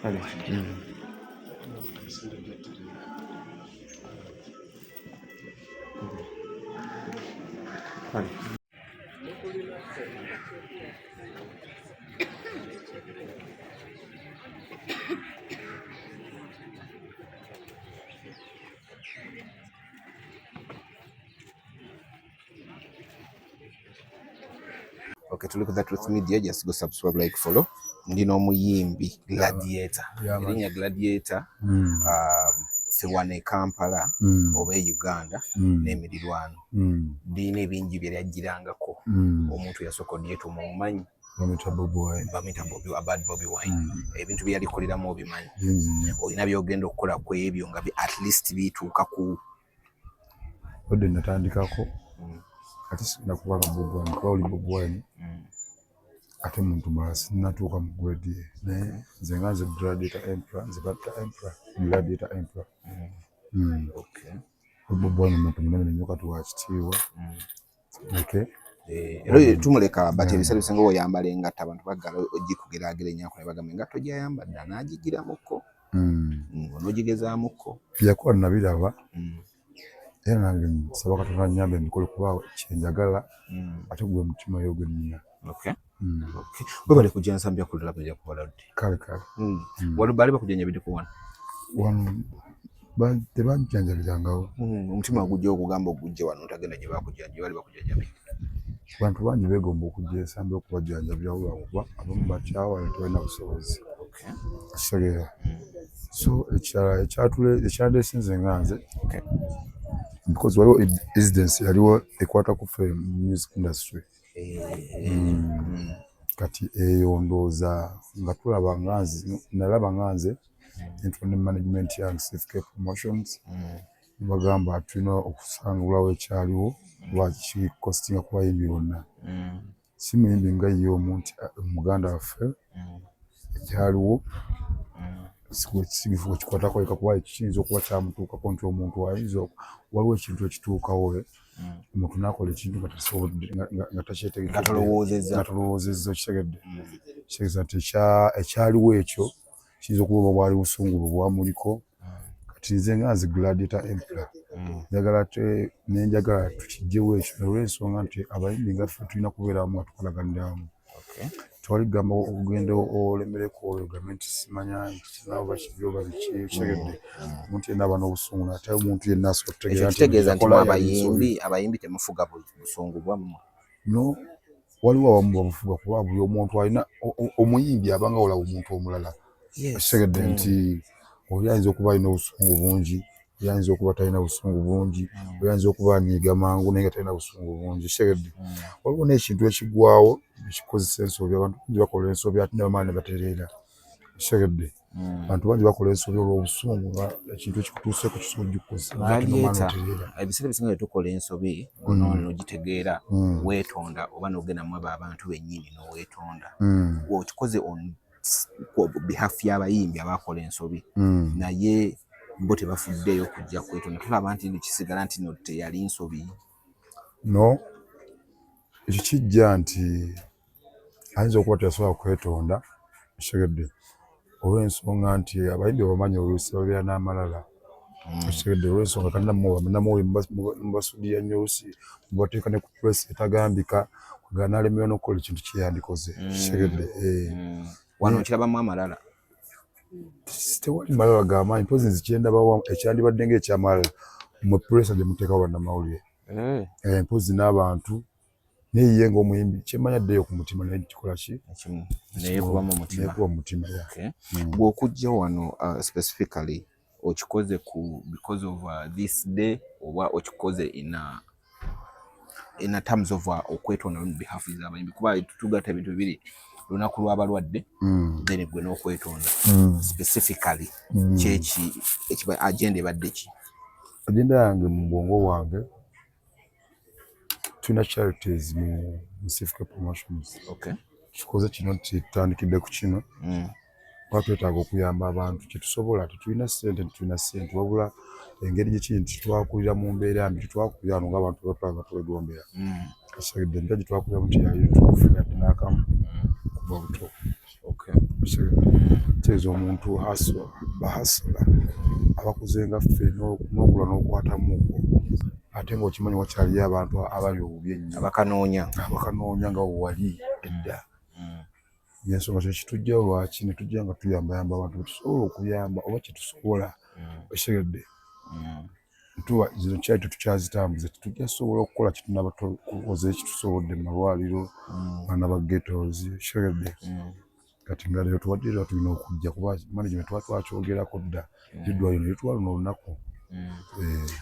Kale. Kale. Okay, tuli ku The Truth Media, just go subscribe, like, follow. Ndi n'omuyimbi Gladiator. Erinnya Gladiator, ffe wano e Kampala oba e Uganda n'emirirwano birina ebingi bye lyajjirangako. Omuntu yasooka odyetuuma omumanyi? Bamuyita Bobi Wine. Bamuyita Bobi, Abad Bobi Wine. Ebintu bye yalikoleramu obimanyi? Olina by'ogenda okukola ku ebyo nga at least bituuka ku Obadde natandikako ate sigenda kubanga Bobi Wine, kuba oli Bobi Wine ate muntu mulala, sinnatuuka mu grade ye, naye nze nga nze Gladiator Emperor, nze batta Emperor, Gladiator Emperor. Bobi Wine muntu munene nnyo, kati wa kitiibwa. Okay. Era tumuleka, but ebiseera bisinga oyambala engatto, abantu bagala ogikugeraageranyako ne bagamba engatto gy'ayambadde anaagigiramuko, onoogigezaamuko. Byeyakola nabiraba, era nange nsaba Katonda annyambe mbikole, kuba kyenjagala ate gwe mutima yo gwe nnina. Webale kujja Nsambya kulaba kubaladde. Kale kale. Wali baali bakujjanjabiddeko wano? Wano tebanjanjabirangawo. Omutima gujja okugamba ogujje wano otagenda gye bakujjanja, bali bakujjanjabidde? Bantu bangi beegomba okujja ensambi okubajjanjabirawo, lwakuba abamu bakyawa ne tebalina busobozi. Kitegeera? So ekirala ekyandeese nze nga nze, because waliwo incident yaliwo ekwata ku ffe mu music industry. Kati eyo ndowooza nga tulaba nga nze, nalaba nga nze nentula ne management yange CFK Promotions, nebagamba tulina okusangulawo ekyaliwo lwaki costinga ku bayimbi bonna. Si muyimbi nga ye omu nti muganda waffe ekyaliwo si kikwatako yekka, kuba kiyinza okuba kyamutuukako nti omuntu ayinza, waliwo ekintu ekituukawo, omuntu n'akola ekintu nga tasobodde, nga takyetegedde, nga talowoozezza, okitegedde? Kitegeeza nti ekyaliwo ekyo kiyinza okuba oba bwali busungu bwe bwamuliko. Kati nze nga nze Gladiator Emperor, njagala nenjagala tukiggyewo ekyo, olw'ensonga nti abayimbi nga ffe tulina kubeera wamu nga tukolaganira wamu. Tewali kugamba ogenda olemereko oyo ogambe nti simanya oba kibi oba biki, okitegedde? Omuntu yenna aba n'obusungu, ate omuntu yenna asobola okutegeera nti kitegeeza nti abayimbi temufuga busungu bwammwe? No, waliwo abamu babufuga, kuba buli omuntu alina, omuyimbi abanga olaba omuntu omulala, okitegedde, nti oli ayinza okuba alina obusungu bungi, oli ayinza okuba talina busungu bungi, oli ayinza okuba anyiiga mangu naye nga talina busungu bungi, okitegedde? Waliwo n'ekintu ekigwawo ekikozesa ensobi. Abantu bangi bakola ensobi ate ne bamala ne batereera, okitegedde? Abantu bangi bakola ensobi olw'obusungu, ekintu ekikutuuseeko kisobola ogikukozesa. Ebiseera ebisinga bwe tukola ensobi n'ogitegeera, weetonda oba n'ogenda mu abo abantu bennyini n'oweetonda. Okikoze on behalf y'abayimbi abakola ensobi, naye bo tebafuddeeyo kujja kwetonda. Tulaba nti kisigala nti no teyali nsobi. No, ekyo kijja nti ayinza okuba teyasobola kwetonda, okitegedde, olw'ensonga nti abayimbi obamanyi oluusi babeera n'amalala, okitegedde, olw'ensonga kati nammwe mubasudiya nnyo, oluusi mubateeka ne ku press etagambika, n'alemererwa n'okukola ekintu kye yandikoze, okitegedde? Wano okirabamu amalala? Tewali malala g'amaanyi, mpozi nze kyendabawo ekyandibadde ng'ekyamalala mwe pressure gye muteekawo bannamawulire, mpozi n'abantu, naye ye ng'omuyimbi kyemmanyi addeyo ku mutima, naye kikola ki? Neyeekuba mu mutima. Neyeekuba mu mutima. Bw'okujja wano, specifically okikoze ku because of this day oba okikoze in a terms of okwetonda on behalf z'abayimbi? Kuba tugatta ebintu bibiri, lunaku lw'abalwadde, then gwe n'okwetonda specifically, kyeki ekiba agenda ebadde ki? Agenda yange mu bwongo bwange, tulina charities mu CFK Promotions. Kikoze kino nti tutandikidde ku kino kuba twetaaga okuyamba abantu kyetusobola. Tetulina ssente, tetulina ssente, wabula engeri gyekiri nti twakulira mu mbeera mbi, tetwakulira wano ng'abantu batwala nga twegombera. Okitegedde? Embeera gye twakuliramu teyali ntuufu yadde n'akamu kuva buto. Okitegedde? Kitegeeza omuntu ba hustler abakuze nga ffe n'okula n'okwatamuko ate ng'okimanyi wakyaliyo abantu abali obubi ennyo abakanoonya abakanoonya nga wewali edda. Yensonga kyekitujjawo lwaki ne tujja nga tuyambayamba abantu betusobola okuyamba oba kyetusobola. Okitegedde? Tuba zino kyali tetukyazitambuza, tetujja sobola okukola kyetunaba tukoze kitusobodde mu malwaliro, baana ba ghettos. Okitegedde? Kati nga leero tuwadde era tulina okujja kuba management tuba twakyogerako dda eddwaliro ne litwala luno olunaku.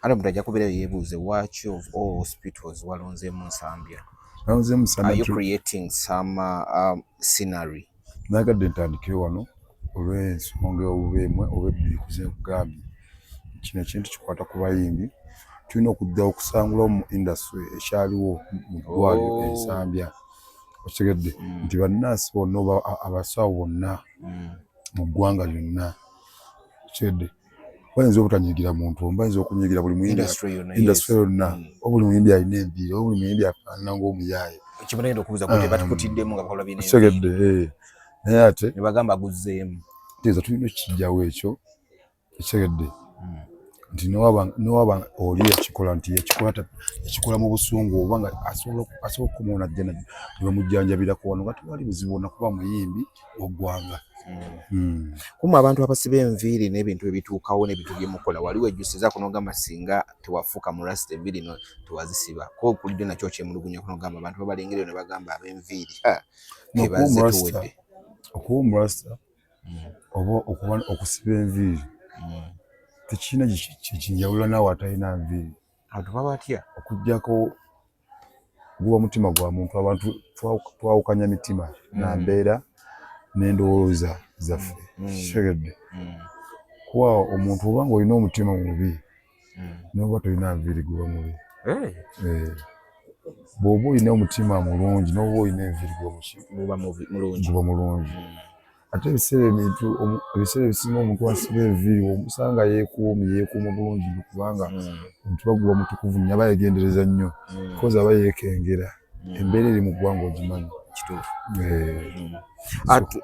Ate omuntu ajja kubeerayo yeebuuze, waki of all hospitals walonzeemu Nsambya? Nalonzeemu Nsambya. Are you creating some scenery? Nayagadde ntandikire wano olw'ensonga oba emu oba ebbiri kuze nkugambye kino ekintu kikwata ku bayimbi, tulina okujja okusangulawo mu industry ekyaliwo mu ddwaliro e Nsambya. Okitegedde nti bannansi bonna oba abasawo bonna mu ggwanga lyonna, okitegedde, bayinza obutanyiigira muntu omu, bayinza okunyiigira buli muyimbi, industry yonna, oba buli muyimbi alina enviiri, oba buli muyimbi afaanana ng'omuyaaye. Okitegedde? Naye ate ne bagamba guzzeemu, tegeeza tulina okukijjawo ekyo. Okitegedde nti newaba oli yakikola nti yakikola mu busungu oba nga asobola okukomawo najja ne bamujjanjabirako wano nga tewali buzibu bwonna kuba muyimbi wa ggwanga. Kumwe abantu abasiba enviiri n'ebintu ebituukawo n'ebintu byemukola, wali wejjusizaako n'ogamba singa tewafuuka mu rasta enviiri no tewazisiba, ko okulidde nakyo okyemulugunyako n'ogamba abantu babalengereyo ne bagamba ab'enviiri kebaze tuwedde? Okuba omurasta oba okuba okusiba enviiri tekirina kyekinjawula naawe atalina nviiri. Abantu babatya. Okuggyako guba mutima gwa muntu, abantu twawukanya mitima na mbeera n'endowooza zaffe. Kitegedde kuba omuntu oba nga olina omutima mubi n'oba tolina nviiri guba mubi. Bw'oba olina omutima mulungi n'oba olina enviiri guba mulungi. Ate ebiseera ebintu ebiseera ebisinga omuntu asiba enviiri omusanga yeekuumye, yeekuuma bulungi nnyo kubanga omutima guba mutukuvu nnyo, aba yeegendereza nnyo kozi aba yeekengera embeera eri mu ggwanga ogimanyi. Kituufu.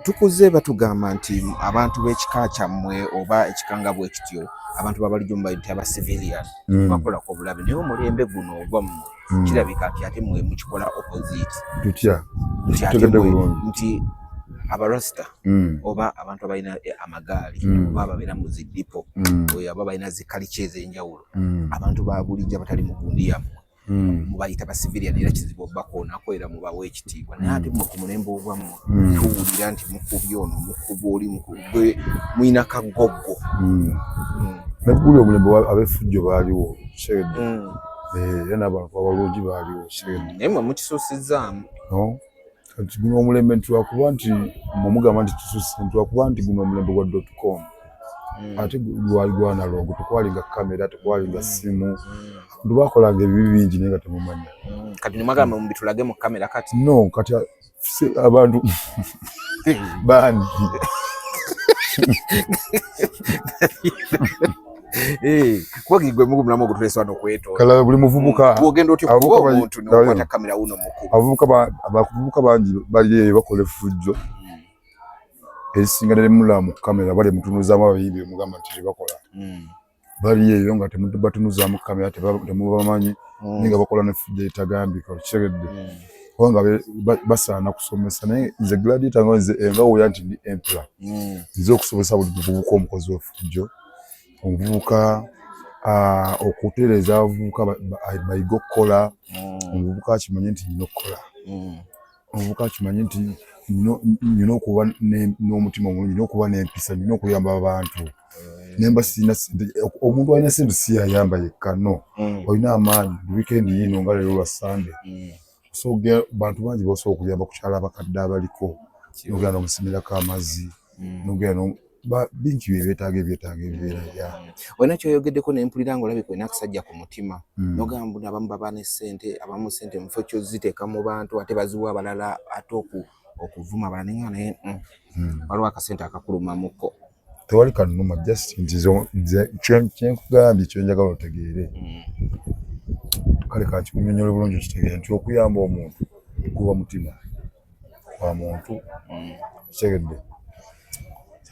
Tukuze batugamba nti abantu b'ekika kyammwe oba ekika nga bwe kityo, abantu babalijjo mubayi nti aba civilian bakolako obulabe, naye omulembe guno ogwammwe kirabika nti ate mwe mukikola opposite. Tutya? Nti ate Tutegedde bulungi. Nti abarasta oba abantu abalina amagaali oba ababeera mu zi depot oyo aba balina zi kalica ez'enjawulo, abantu ba bulijjo abatali mu gundi yammwe mubayita ba civilian era kizibu obbakoonako era mubawa ekitiibwa, naye ate mmwe ku mulembe ogwammwe tuwulira nti mukubye ono, mukuba oli, mukubye, mulina kagoggo. Nagguli omulembe ab'effujjo baaliwo, kitegedde, era n'abantu abalungi baaliwo, kitegedde. Naye mmwe mukisuusizzaamu. No, kati guno omulembe nti lwakuba nti mmwe mugamba nti kisusse, nti lwakuba nti guno omulembe gwa dot com, ate gwali gwa analog, tekwalinga kamera, tekwalinga ssimu, abantu bakolanga ebibi bingi naye nga temumanya. Kati nemwagamba mubitulage mu kamera kati. No, kati abantu baani? Kuba gwe mugumulamu ogutulese wano okwetoola. Kala buli muvubuka Bwogenda otya okuba omuntu n'okwata kamera wuno mukuba? Abavubuka bangi bali eyo bakola effujjo erisinga ne mu kamera, bali mutunuzaamu abayimbi bemugamba nti tebakola. Bali eyo nga temubatunuzaamu kamera, temubamanyi, naye nga bakola n'effujjo eritagambika. Okitegedde? Kubanga basaana kusomesa, naye nze Gladiator nga nze nga woya nti ndi emperor, nze okusomesa buli muvubuka omukozi w'effujjo, omuvubuka okutereeza abavubuka bayige okukola, omuvubuka akimanye nti nina okukola, omuvubuka akimanye nti nina okuba n'omutima omulungi, nina okuba n'empisa, nina okuyamba abantu nemba sirina ssente. Omuntu alina ssente si yayamba yekka, no, olina amaanyi, weekend yiino nga leero lwa Sande, so bantu bangi bosobola okuyamba ku kyalo, abakadde abaliko nogenda n'omusimirako amazzi, nogenda bingi byebeetaaga, ebyetaaga ebibeera ya Olina kyoyogeddeko nempulira nga olabika olina akasajja ku mutima, nogamba mbu abamu baba ne ssente, abamu ssente mu kifo kyoziteeka mu bantu ate baziwa abalala, ate okuvuma abalala, naye nga naye waliwo akasente akakulumamuko. Tewali kanuma, just nti nze kyenkugambye kyenjagala otegeere, kale kakikunyonyola bulungi okitegeere nti okuyamba omuntu guba mutima gwa muntu. Kitegedde?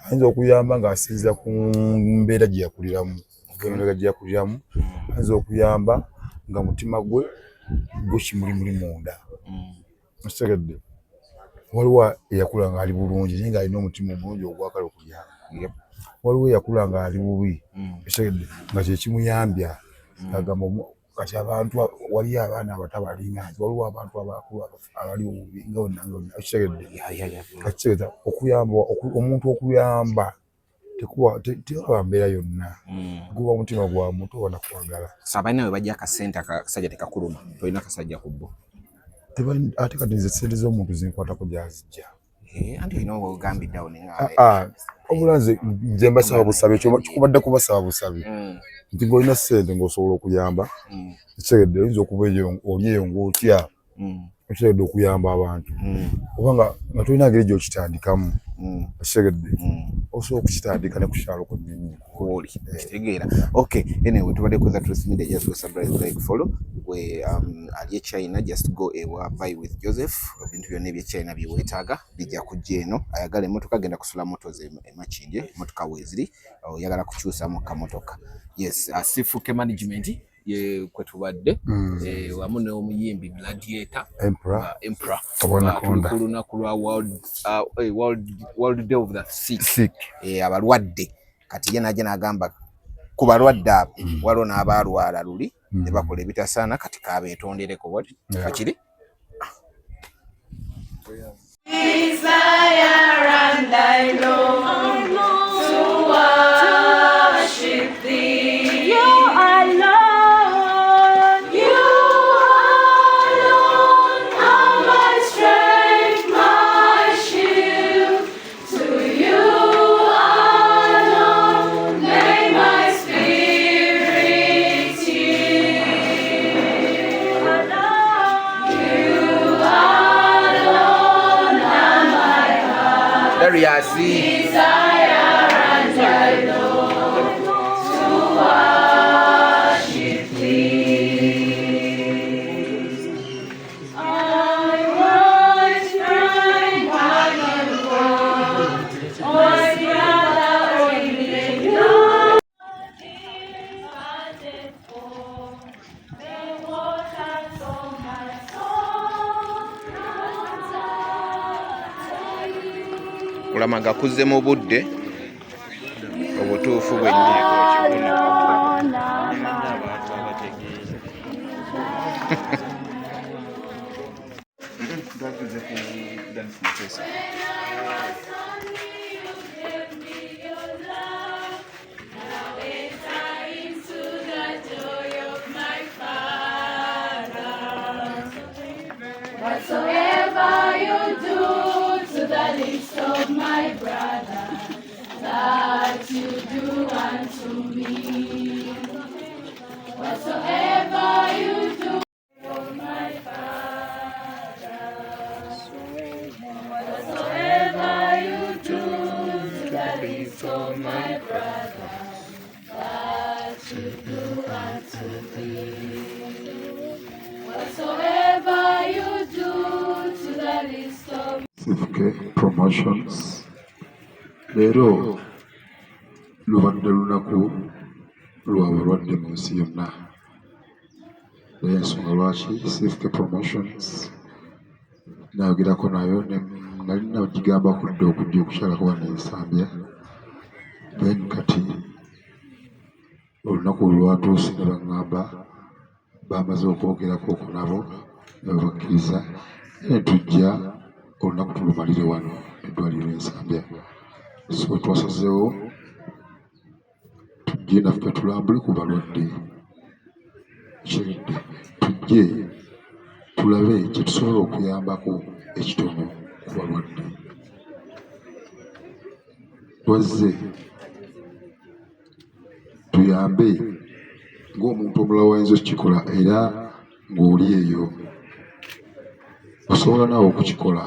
Ayinza okuyamba ng'asinziira ku mbeera gye yakuliramu, embeera gye yakuliramu. Ayinza okuyamba nga mutima gwe gwo kimuli muli munda. Okitegedde? Waliwo eyakula ng'ali bulungi naye ng'alina omutima omulungi ogwagala okuyamba. Waliwo eyakula ng'ali bubi, okitegedde, nga kye kimuyambya agamba kati abantu waliyo abaana abato abalinga nze, waliwo abantu abakulu abali obubi nga bonna, okitegedde? Kati kitegeeza okuyamba, omuntu okuyamba tekuba tewaba mbeera yonna, guba mutima gwa muntu oba nakwagala. So abalina we bajja akasente akasajja tekakuluma, tolina kasajja ku bo? Ate kati nze sente z'omuntu zinkwatako gyazijja. Anti olina ogambiddeawo. Obula nze mbasaba busabi, ekyo kikubadde kubasaba busabi nti ng'olina ssente ng'osobola okuyamba, okitegedde? Oyinza okuba eyo oli eyo ng'otya, okitegedde, okuyamba abantu, oba nga tolina ngeri gy'okitandikamu, okitegedde, osobola okukitandika ne ku kyalo kwennyini. Kwoli kitegeera. Okay, anyway, tubadde ku The Truth Media. Just go subscribe, like, follow. Gwe ali e China, just go ewa Buy with Joseph. Ebintu byonna ebye China byeweetaaga bijja kujja eno. Ayagala emmotoka, genda kusula Motors e Makindye, emmotoka weeziri. Oyagala kukyusamu kamotoka, yes, Sifuke Management ye kwe tubadde, wamu n'omuyimbi Gladiator. Emperor. Emperor. Obwanakonda. Tuli ku lunaku lwa World Day of the Sick. Sick. Abalwadde. Kati ye najja n'agamba ku balwadde abo, waliwo n'abaalwala luli ne bakola ebitasaana, kati kabeetondereko bwati. Kakiri. Desire and I long to worship thee. You alone. You alone are my strength, my shield. To you alone may my spirit yield. Alone. You alone are my heart Darius. Desire and I long to worship thee. I want find pardon for my brother only know. For the waters of my soul. Kulamaga kuzze mu budde obutuufu bwennyini. Alone are my Abantu abategeeza. Twavuze ku Dance Mutesa. When I was lonely, you gave me your love. Now enter into the joy of my Father. Whatsoever you do to the least of my brother, that you do unto me. Whatsoever you do of my Father. Whatsoever you do to the least of my brother, that you do unto me. Whatsoever you do to the least of CFK Promotions. Leero lubadde lunaku lwa balwadde mu nsi yonna, naye ensonga lwaki CFK Promotions nayogerako nayo nali nagigambako dda okujja okukyalako wano e Nsambya, then kati olunaku lwatuuse ne baŋŋamba bamaze okwogerako okwo nabo ne babakkiriza, ne tujja olunaku tulumalire wano eddwaliro e Nsambya. So twasazeewo tujje naffe tulambule ku balwadde, kiridde tujje tulabe kye tusobola okuyambako ekitono ku balwadde. Twazze tuyambe ng'omuntu omulala wayinza okukikola, era ng'oli eyo osobola naawe okukikola.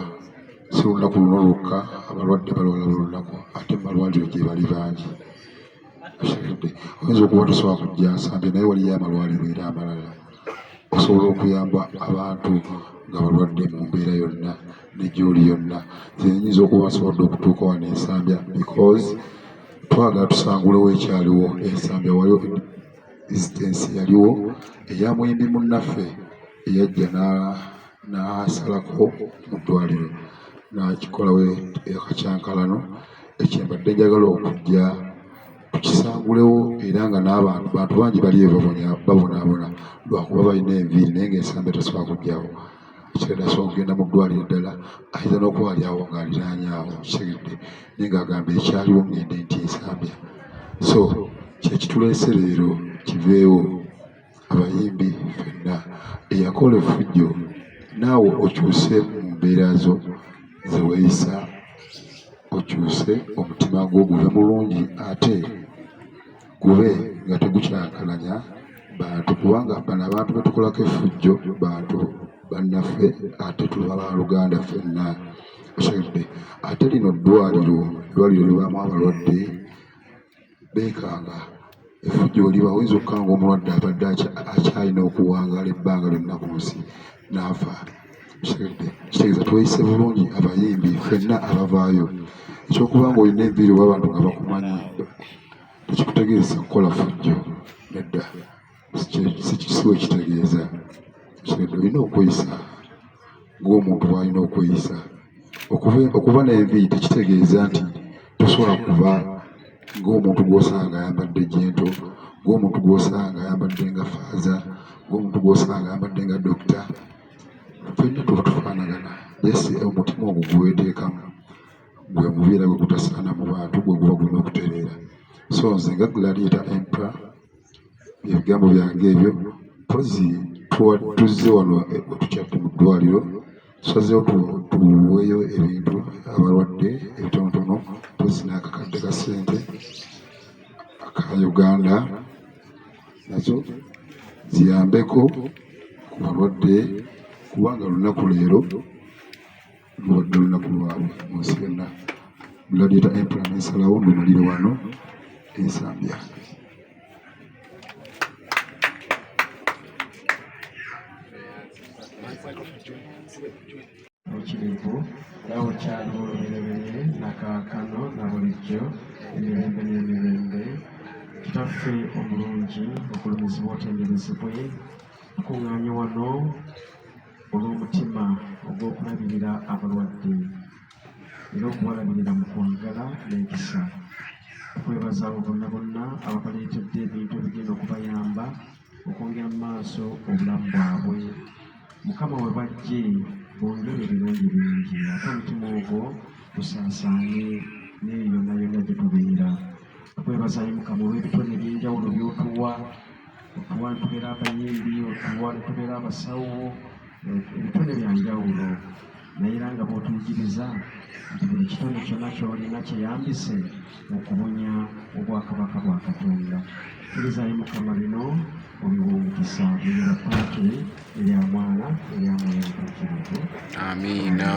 Si lunaku luno lwokka, abalwadde balwala buli lunaku, ate mu malwaliro gye bali bangi. Okitegedde? Oyinza okuba tosobola kujja Nsambya, naye waliyo amalwaliro era amalala osobola okuyamba abantu nga balwadde mu mbeera yonna ne gy'oli yonna. Nze nyinza okuba nsobodde okutuuka wano e Nsambya because twagala tusangulewo ekyaliwo e Nsambya. Waliwo incidence yaliwo eya muyimbi munnaffe eyajja n'asalako mu ddwaliro n'akikolawo akakyankalano. Ekyembadde njagala okujja tukisangulewo era nga n'abantu bantu bangi bali eyo babonaabona lwakuba balina enviiri naye ng'ensambi tasobola kujjawo. Kitegedde asobola okugenda mu ddwaliro eddala ayinza n'okuba ali awo ng'aliraanye awo kitegedde naye ng'agamba ekyaliwo ngende nti ensambya so kyekituleese leero kiveewo abayimbi ffenna eyakola effujjo naawe okyuse mu mbeera zo ze weeyisa okyuse omutima gwo gube mulungi ate gube nga tegukyankalanya bantu kubanga bano abantu betukolako effujjo bantu bannaffe ate tuba baluganda ffenna okitegedde ate lino ddwaliro ddwaliro libaamu abalwadde beekanga effujjo oliba oyinza okukanga omulwadde abadde akyalina okuwangaala ebbanga lyonna ku nsi n'afa okitegedde kitegeeza tweyise bulungi abayimbi ffenna abavaayo ekyokuba nga olina enviiri oba abantu nga bakumanyi tekikutegeeza kukola fujjo nedda si wekitegeeza kitegedde olina okweyisa ng'omuntu bw'alina okweyisa okuba n'enviiri tekitegeeza nti tosobola kuba ng'omuntu gw'osanga ayambadde jento ng'omuntu gw'osanga ayambadde nga faaza ng'omuntu gw'osanga ayambadde nga dokita ffenna tuba tufaanagana just omutima ogwo gweweteekamu gwe mubi era gwe gutasaana mu bantu gwe guba gulina okutereera so nze nga gladiator emperor ebigambo byange ebyo mpozi tuzze wano eh, tukyadde mu ddwaliro tusazeewo tuweeyo ebintu abalwadde ebitonotono mpozi n'akakadde ka ssente aka Uganda nazo ziyambeko ku balwadde kubanga lunaku leero lubadde lunaku lwabwe mu nsi yonna. Gladiator Emperor nensalawo ndumalire wano ensambya. Mukirivu era okyaliwo olubereberye na kaakano na bulijjo emirembe n'emirembe. Kitaffe omulungi okulumizibwa otenderezebwe tukuŋŋaanye wano olw'omutima ogw'okulabirira abalwadde era okubalabirira mu kwagala n'ekisa. Tukwebaza abo bonna bonna ababaleetedde ebintu ebigenda okubayamba okwongera mu maaso obulamu bwabwe. Mukama we bajje bongere ebirungi bingi ate omutima ogwo gusaasaane n'eyo yonna yonna gye tubeera. Tukwebaza ayi Mukama olw'ebitone eby'enjawulo by'otuwa otuwa ne tubeera abayimbi otuwa ne tubeera abasawo ebitone bya njawulo naye era nga bw'otuyigiriza nti buli kitone kyonna ky'olina kyeyambise okubunya obwakabaka bwa Katonda. Kkiriza ayi Mukama bino obiwe omukisa mu linnya lya Patri erya Mwana erya Mwoyo Mutuukirivu. Amiina.